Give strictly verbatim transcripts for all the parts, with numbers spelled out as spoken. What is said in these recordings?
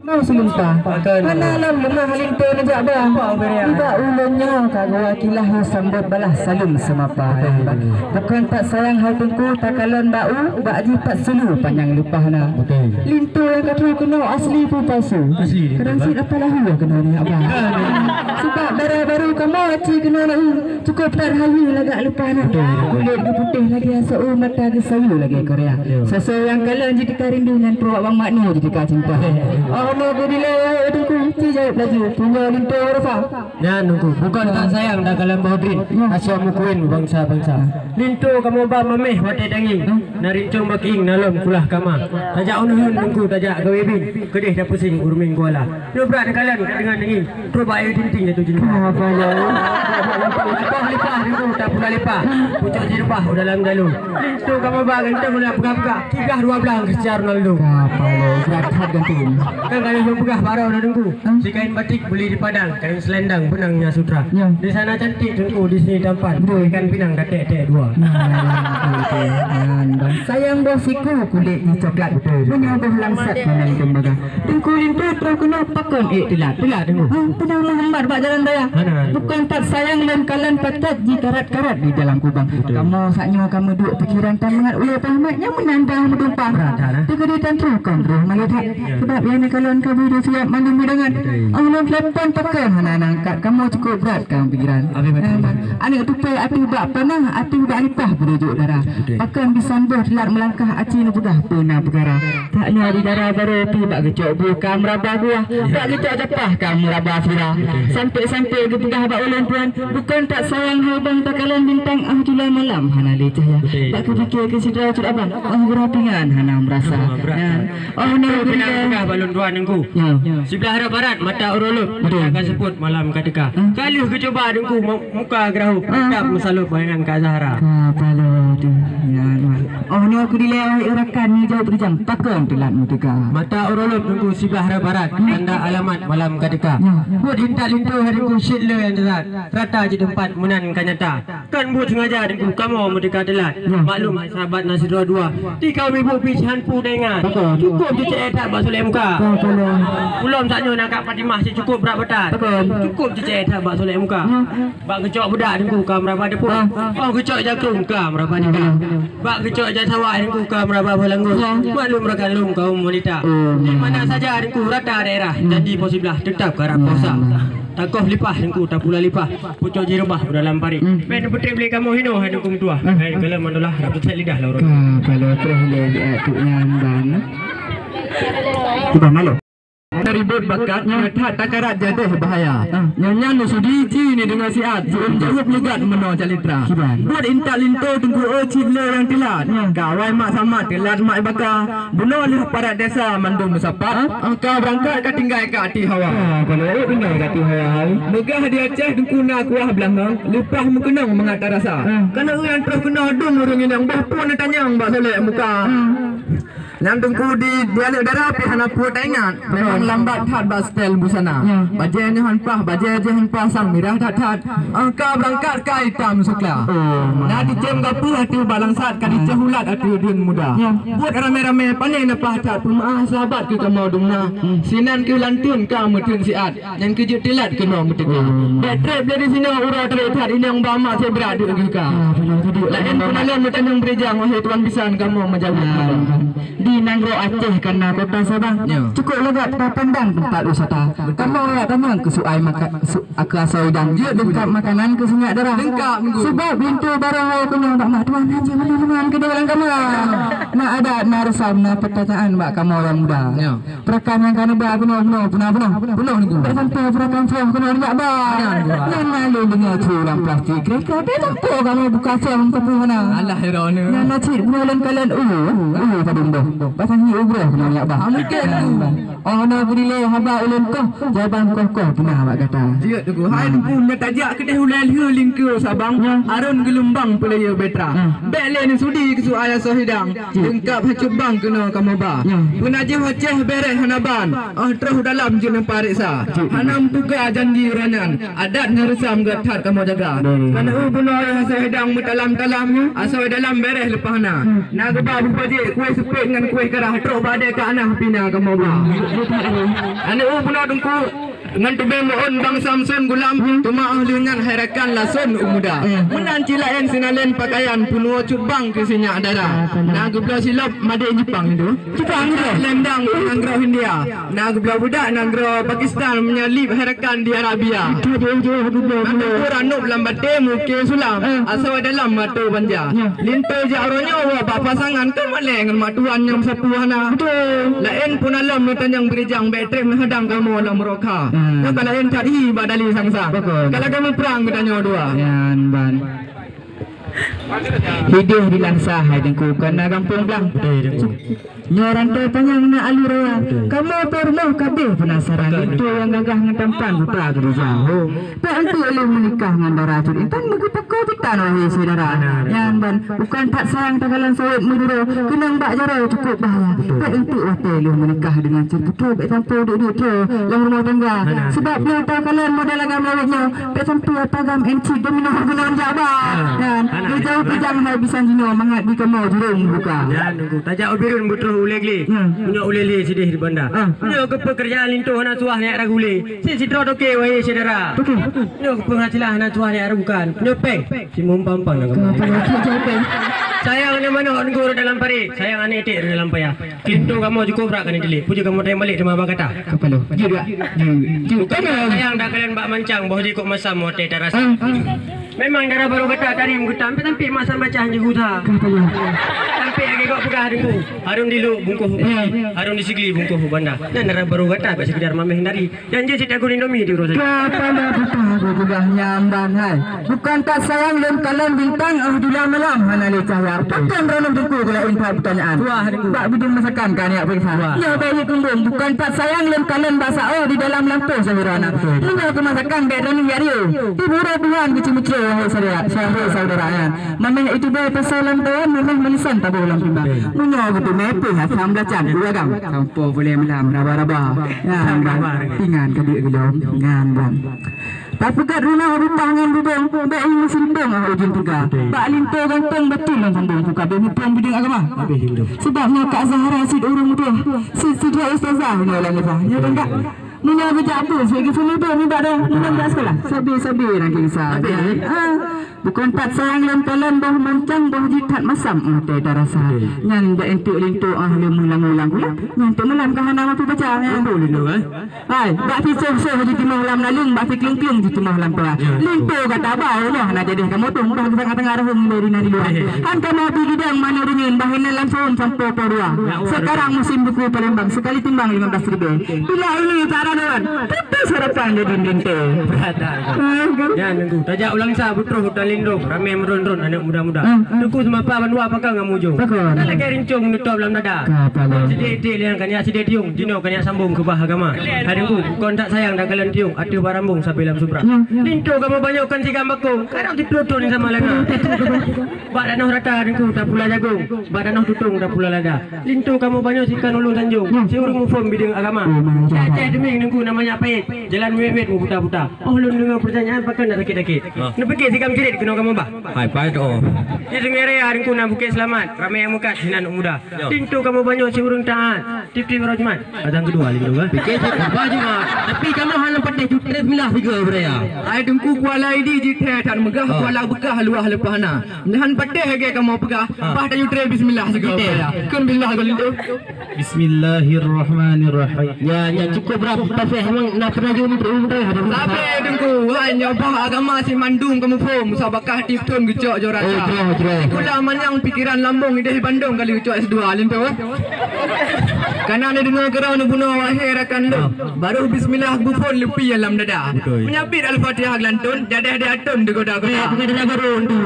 Mau seumeuntah. Betul. Hana lom leumah linto neujak ba. Nibak ulôn nyoe ka geuwakilah sambot balaih saleuem seumapa. Betul. Bukon that sayang hai Teungku, takalon bak u, bak jipat sulu panyang leupah na. Betul. Linto nyang ka troh keunoe asli peue palsu. Asli. Kadang cit apa lahu keunoe neujak ba. Betul. Sabab dara barô kamoe aci keunoe na u. Cukup that hayeue lagak leupah na. Betul, betul. Kulét geuputéh lagèe asoe, mata geusayu lagèe Korea. Betul. Soe-soe nyang kalon jiteuka rindu, nyan trok bak makna jiteuka cinta. Betul. Oh, mau geubilai Teungku, ci jaweueb laju, punya linto rasa. Nyan Teungku, bukon that sayang takalon boh drin, asoe meukuén bansa-bansa. Linto kamoe ba mamèh watèe tangieng, na rincong bakieng, na lom kulah kama. Tajak uneuen Teungku, tajak gawé bing, keudéh tapuseng ureueng kuala. Nyoe brat takalon ka deungon tangieng. Trok bak ayu tinting jatuh cinta. Apa ya? Lipah-lipah rindu tak pula lipah. Pucuk jirubah u dalam galon. Linto kamoe ba ganteng ulah peugah-peugah. Tiga dua belas Cristiano Ronaldo. Apa ya? Berat that ganteng. Kan kalau yang peugah baru dah Teungku. Si kain batik beli di Padang, kain selendang benangnya sutra. Ya. Di sana cantik Teungku, di sini tampan. Betul. Ikan pinang katek-tek dua. Nah, betul, betul. Nah, sayang boh siku kulét di coklat. Betul, betul. Punya boh langsat memang tembaga. Teungku linto troh keunoe pakon ék teulat. Teulat, Teungku. Ha, peudong meuhambat bak jalan raya. Hana. Bukon that sayang lôn kalon patat jikarat-karat di dalam kubang. Betul. Kamoe saat nyoe ka meuduek pikiran tan mangat ulèe peuhormat nyang meunan dah meutumpang. Berat that, eh? Teukeudi tan troh kon roh malaikat. Ya. Sebab nyang neukalon ka beude siap mandum hidangan. Betul. Oh, lôn telepon pakon hana angkat. Kamoe cukup brat ka pikiran. Habis betul. Eh, aneuk tupai ateueh bak panah, ateueh bak lipah beudujok darah. Betul. Pakon bisan boh teulat meulangkah aci neupeugah peue na peukara. That nyoe di dara barô pih bak geucok bu ka meuraba buah, bak geucok japah ka meuraba sira. Sampoe-sampoe geupeugah bak ulôn tuan, bukon that sayang hai bang takalon bintang ah jula malam hana lé cahya. Betul. Bak keupike keu sidroe cut abang, oh beurapingan hana meurasa. Hana meurasa. Nyan, oh nyoe geupeugah bak ulôn tuan Teungku. Ya. Siblah rot barat mata uroe lôn, betul, mata ka seupôt malam ka teuka. Hmm. Ka lheueh geucuba Teungku mu-, muka geurahôb, ah, tetap meusalôb bayangan ka Zahra. Ka paloe tu. Nyan, wan. Oh nyoe keudilèe hai rakan nyoe jaweueb rijang, pakon teulat meuteuka. Mata uroe lôn Teungku siblah rot barat, tanda alamat malam ka teuka. Ya. Buet intat linto hai Teungku cit le nyang teulat, rata cit teumpat meunan ka nyata. Kon buet sengaja Teungku kamoe meuteuka teulat. Ya. Maklum hai sahabat na sidroe dua. Di kaum ibu pih han pu daingan. Betul. Cukup jicèk that bak solek muka. Betul. Ulôn saat nyoe na kak Fatimah cit cukup brat batat. Betul. Cukup jicèk that bak solek muka. Ya. Bak geucok beudak Teungku ka meuraba deupok. Ah, ah. Oh geucok jakong ka meuraba nikah. Ah, ah. Bak geucok ijazah awak Teungku ka meuraba boh langgong. Ya. Maklum rakan lôn kaum wanita. Oh, di mana saja Teungku rata daerah, janji poh siblah tetap karap puasa. Takoh lipah Teungku, tapula lipah. Pucok jirubah u dalam parit. Hmm. Bèk neupeutrép lé kamoe hinoe hai Teungku meutuah. Hmm. Hai, kalau mandolah rap teuthet lidah lawrong. Ka, kalau troh lé di atuk nyan ban. Sudah malu. Ribot bakat, nyan that takarat jadeh bahaya. Ah. Nyan nyan neusudi ci ni deungon siat, siôn jaweueb leugat meunoe calitra. Kiban. Buet intat linto Teungku, oh, cit le nyang teulat. Ya. Ka awai mak samat teulat mak baka. Bunoe lheueh parat desa mandum meusapat. Ah. Angka beurangkat ka tinggai ka até hawa. Ah, kalau awak tinggai ka até hawa. Meugah di Aceh Teungku na kuah beulangong, leupah meukeunong mangat tarasa. Ah. Kana ureueng troh keunoe dum ureueng inong, bah phon neutanyong bak solek muka. Ah. Nyan Teungku di, di aneuk dara pih hana peue taingat. Memang lambat that bak setel busana. Ya. Bajèe nyoe han paih, bajèe jih han paih sang mirah that-that. Angka beurangkat ka itam sukla. Oh, na dicém gapeue ateueh bak langsat, ka dicém ulat ateueh duen muda. Ya. Buet ramé-ramé pané na paih that, peumeu'ah sahabat keu kamoe dum na. Hmm. Sinan keu lanteuen ka meuteun siat. Nyan keuh jeuet teulat keunoe meuteuka. Hmm. Bèk trép lé di sinoe uroe trép that inong ba mak sibrat duek geuka. Ah, betul, betul. Laén peunalon meutanyong beurijang, wahé tuan bisan kamoe meujaweueb. Ah, betul. Di nanggroe Aceh kana kota Sabang. Ya. Cukup lagak tapandang tempat wisata. Betul. Kamoe jak tanyong keu suai maka-, su-, keu asoe idang. Jeuet leungkap makanan keu sinyak dara. Leungkap, Teungku. Sebab linto barô keunoe bak mak tuan hana meunan-meunan keudeh lam kama. Na adat, na reusam, na peurkataan bak kamoe ureueng muda. Ya. Peurakan nyang ka neuba bunoe-bunoe, peuna-peuna, peuna Teungku. Bèk sampoe peurakan soh keunoe neujak ba. Nyan, Teungku. Nyan na lôn deungö su lam plastik, kira-kira bèk sampoe kamoe buka soh lam sapeue hana. Alah, ya Allah. Nyan na cit bunoe lôn kalon, uh, uh, padum boh. Pasang hi ugroe keunoe neujak ba. Ah, mungkin, Teungku. Oh, na geurilèe haba ulôn koh, jawaban koh-koh peuna bak gata. Jeuet, Teungku. Hai, Teungku, meunyo tajak keudeh ulèe lheueh lingkeu Sabang, ya, arôn geulumbang peulayeue betra. Ya. Bèk lé neusudi keu suai asoe idang. Leungkap hacub bang keunoe kamoe ba. Ya. Peunajih Aceh bèrèh hana ban, oh troh dalam jeuet neupareksa. Hana meutuka janji uroe nyan, adat ngon reusam gèt that kamoe jaga. Betul. Kana u bunoe asoe idang meutalam-talam, asoe dalam bèrèh leupah na. Hmm. Na geuba bubajèk, kueh seupet ngon Kueh karah trok bak dek ka anah pina kamoe ba. Aneuk u bunoe teungku ngon tubeng meu'on bang Samson gulam, teuma oh lheueh nyan hai rakan lason u muda. Meunan cit laén sinalén pakaian peunuwoe cut bang keu sinyak dara. Na geubloe silop madé Jepang tu. Jepang tu. Lendang nanggroe India. Na geubloe budak nanggroe Pakistan, meunyoe lip hai rakan di Arabia. Mata ukur anop lam baté mukée sulam, asoe dalam mato banja. Linto jak uroe nyoe bak pasangan, ka malée ngon mak tuan nyang sapeue hana. Betul. Laén pun alom meutanyoe beurijang, bék treb meuhadang kamoe lam rokha. Hmm. Nyoe ka laén that hi bak dali sang-sang. Betul. Ka lagée muprang geutanyoe dua. Nyan ban. Hideh di Langsa hai Teungku, kana gampông blang. Betul, Teungku. Nyoe rantau panyang na aleue raya. Betul. Kamoe peurumoh kabeh peunasaran. Betul, betul. Linto nyang gagah ngon tampan buta geurija. Oh. Peuet enteuk lheueh meunikah ngon dara cut intan, meugeupeuko pitan wahé syedara. Benar. Nyan ban bukon that sayang takalon sawét meuduro, keunong bak jaroe cukup bahaya. Betul. Peuet enteuk watée lheueh meunikah deungon cut putroe, bék sampoe duek-duek troe lam rumoh tangga. Benar. Sebab nyoe takalon model agam lawét nyoe, bék sampoe tagam enci domino geunan jaba. Ah. Nyan, anak geujauh anak. Peujang hai bisan jinoe mangat di kamoe jurông buka. Nyan nunggu tajak u Bireuen beutroh ulée glé. Hmm. Meunyoe ulée lé sideh di banda. Ah. Meunyoe keupeue keureuja linto hana suah nyak ragu lé. Si sidroe toke wahé syedara. Toke. Nyoe keupeue hana silah hana suah nyak ragukan. Nyoe péng. Si mumpang-pang nang. Kenapa lagi jauh péng? Sayang aneuk manok nunggu dalam parit. Sayang aneuk etek dalam payah. Linto kamoe cukup brat keuneuk dilék. Peue jeuet kamoe tayang balek teuma bak gata. Kapalo. Jeuet, jeuet. Bukan sayang dak kalian bak mancang, boh jikok masam watée tarasa. Ah, ah. Memang dara barô gata tari meugeutang, tapi masam bacah jeuguta. Kapalo. Sampai lagi kok peugah deungoe. Harun di Luek bungkôh, eh, harun di Sigli bungkôh banda. Nyan dara barô gata, tak sekedar mameh dari. Janji cit aku Indomie di uroe saja. Kapala buta aku peugah nyan ban hai. Bukan tak sayang lôn kalon bintang, oh di malam hana lé cahya. Pakon droeneuh Teungku geulaén that peutanyaan. Wah, Teungku. Bak bideueng masakan ka neujak peuriksa. Wah. Nyoe bayi kumbung, bukan that sayang lôn kalon basa, oh di dalam lampôh syedara. Betul. Meunyoe keu masakan bék droeneuh jak riôh. Di buroe Tuhan geuceumeucue wahé syedara, syedara saudara nyan. Mameh itu bae pasal lam dawan, mameh meulisan taboh lam timbang. Betul. Meunyoe geuteumé pih asam belacan, dua gam. Sampoe boleh melam raba-raba. Nyan, raba-raba. Pingan ka duek geulom. Nyan, bang. Tapeugét rumoh rupah ngon bubông, bék i musim tong ah ujung teuga. Betul. Bak linto gantong beutôi lam sambong, buka bék muphom bideueng agama. Habis linto. Sebab nyoe Kak Zahra cit ureueng muda, cit sidroe ustazah nyoe lam Mekah. Nyoe kan, Kak? Meunyoe geujak bus, lagi seumudo nibak dah, meunyoe geujak sekolah. Sabe-sabe nang gisa. Habis. Ah, bukon that sayang lom kalon boh mancang, boh jih that masam, oh, teu tarasa. Betul. Nyan bak entuk linto ah lom ulang-ulang pula. Nyan tu malam ka hana mampu baca, ya. Betul, linto, eh? Hai, bak sisoh-soh jitimoh lam naleueng, bak sikleung-kleung jitimoh lam toa. Ya, betul. Linto gata ba, Allah na jadeh kamoe tueng, bah tengah-tengah rahom dari nari luar. Eh. Han kamoe pi gidang manoe rinyeun, bah inan lam seuhom sampoe po dua. Ya, Allah. Sekarang musim buku Palembang, sekali timbang lima belas ribu. Bila ini cara dewan, putus harapan jadi linto. Berat dah. Ah, kan? Ya, nunggu. Tajak ulang sa, butroh hutan lindung, ramé meurôn-rôn aneuk muda-muda. Ah, ah. Teungku seumapa bandua pakon ngon mujông. Pakon. Ada lagée rincong neutôb lam dada. Ka, pakon. Sideh-sideh liang kan ya sideh tiung, jinoe kan ya sambong keubah agama. Hai Teungku, kon that sayang dak kalon tiung, ateueh barambong sabe lam subra. Ya, ya. Linto kamoe banyoe kan sigam bakong, karab dipluto ni sama lana. Bak danoh rata Teungku tapula jagong, bak danoh tutong tapula lada. Linto kamoe banyoe sikan ulôn sanjong, ya, si ureueng muphom bideueng agama. Oh, mantap. Aceh Demeng Teungku namanya pait, jalan miet-miet meuputa-puta. Oh, lôn deungoe peurtanyaan pakon na sakét-sakét. Ha. Neupike sigam cirit keunoe kamoe bah. Hai, pait oh. Di Sungai Raya Teungku na Bukét Seulamat, ramé nyang meukat sinan aneuk muda. Yo. Linto kamoe banyoe si ureueng taat. Tiep-tiep uroe Jumat. Azan keudua linto, eh? Pike cit, bah Jumat. Tapi kamoe hana patéh jutré bismillah sigoe beuraya. Ai Teungku Kuala Idi jitré that meugah, oh, Kuala Beukah luwah leupah na. Nyan patéh lagée kamoe peugah, ah, bah tayue tré bismillah sigoe beuraya. Kon bismillah sigoe linto. Bismillahirrahmanirrahim. Ya, ya cukup rab paséh memang na pernah jumpa umrah. Sabe Teungku, hai nyoe bah agama si mandum kamoe phom, sabakah tiep thon geucok jora. Oh, jroh, jroh. Kula manyang pikiran lambong ideh Bandung kali geucok S dua linto. Kana neudeungoe keurau neubunoe wahé rakan lôn. Baru bismillah beuphon leupie lam dada. Betul. Meunyabiet Al-Fatihah geulanton, jadeh di aton digoda-goda. Eh, bukan dada baru tu.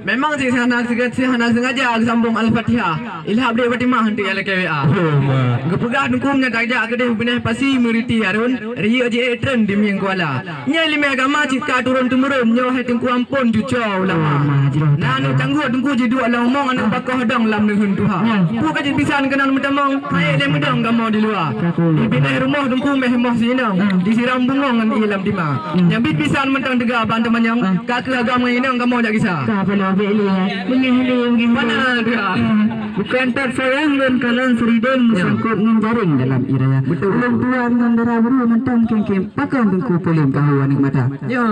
Memang si hana sengaja, si hana sengaja geusambong Al-Fatihah. Ilham dek Fatimah untuk yang laki W A. Oh, ma. Geupeugah dukung nyang tajak keudeh binéh pasi meuriti Harun, riyeuk ji tren di Mieng Kuala. Nyan limai agama cit ka turun temurun, nyoe hai Teungku Ampon cucoe ulama. Oh, ma, jroh. Nan tangguh Teungku jiduek lam umong aneuk bakoh dong lam neuheun tuha. Ya. Peue ka jeuet bisan keunan meutamong, hai lé Kamoe di luwa. Di binéh rumoh teungku méh moh si inong. Disiram bungong ngon ié lam tima. Nyang bit bisan mantong teuga ban teumanyong. Ka keuh agam ngon inong kamoe jak gisa. Ka pula bek lé, eh. Beungéh lé, beungéh lé. Mana teuga? Bukan tak sayang lôn kalon seurideng, meusangkot ngon jaréng dalam ié raya. Betul. Ulôn tuan ngon dara bru mantong kéng-kéng. Pakon teungku polém tahu aneuk mata. Ya.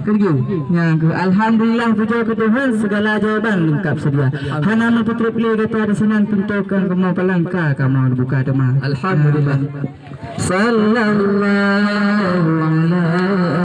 Kerja. Nyang ke, alhamdulillah, puja keu Tuhan, segala jawaban lengkap sedia. Hana meupeutrép lé gata di sinan, pintoe keu kamoe palang ka kamoe buka teuma. Alhamdulillah. Sallallahu ala